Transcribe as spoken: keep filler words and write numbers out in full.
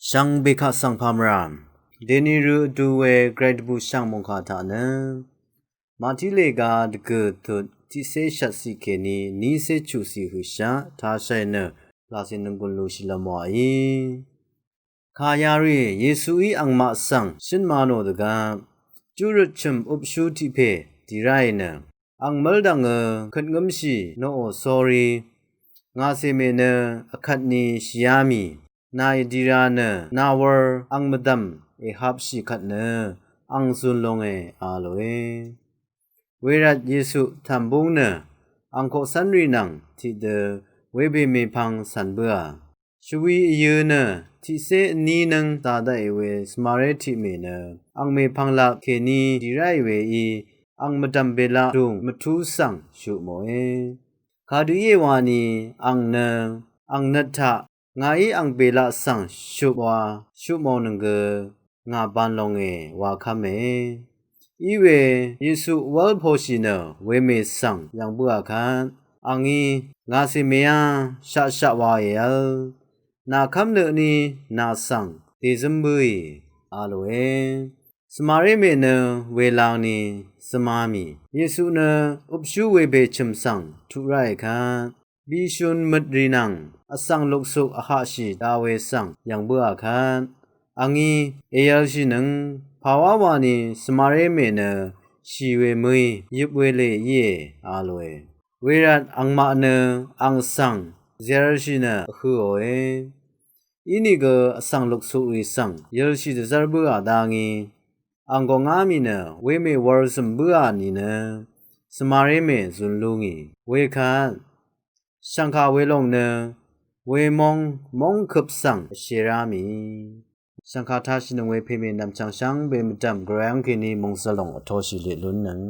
Shvngbe kaq svng pamram deni rø vdu we gvray dvbù shv̀ng mòngkà taq nø Màtí lèga dvgø̀ tut tiqcé shvtciq kèní nícé chuqciq høqshaq tashai nø laqcè nònggùn lúshì lv́m wàí. Kà yarì Yesuí angmaq svng shǿn ma nò dvgvp júrøt chø̀m øpshú tiq pè dì ráì nø, ang mv́l dv̀ngø køt ngǿmshì noqò sórí ngàcè mè nø vkvtni shìá mì, nàì dì rā nø nàwūr ang mvdv̀m èhapshì kvt nø ang zūn longe a lòe. Wervt Yesu tv̀mbúng nø ang koqcv́nrì nvng tiqdø webè mèpvng cv̀n bǿà. Shvwi vyø̄ nø tiqcé vní nǿng dà daqì we svmaré tiq mè nø ang mèpvng laq kèní dì ráì weí ang mvdv̀m bèlaq dùng mvtú svng shuq mòe. Kadø íe wani ang nø ang nøt taq ngàí ang bèlaq svng shuq wa shuq mònøng gø ngà ban longe wa kv́me. Iwe Yesu wv́l poshì nø wemè svng yv̀ng bǿà kvt, angí ngàcè mèá shaqshaq wa èv́l nà kv́m nø tní nà svng dèzǿm bǿì a lòe. Svmaré mè nø welangni zvmá mì. Yesu nø øpshú webè chø̀m svng tuq ráì kvt, bishun møtrì nvng vsvng luksuk vhaqshì da we svng yv̀ng bǿà kvt, angí èyvlshìnøng pàwá wani svmaré mè nø shì we mø̀í yøp we lè íe a lòe. Wervt angmaq nø ang svng zershì nø vhøòe. Inìgø vsvng luksukrì svng yølshì dvzv́r bǿà dá ngí, ang gòngá mì nø wemè wur zø̀m bǿà nìnø svmaré mè zun lúngì. Wekvt shv̀ngkà welòng nø wemóng móngkøp svng vshèrá mì. Shv̀ngkà tashìnøng we pèmè nv̀mchv̀ng shvngbe mvdv̀m gvray àng kèní mòngzø̀lòng vtoshì leq lúnnøng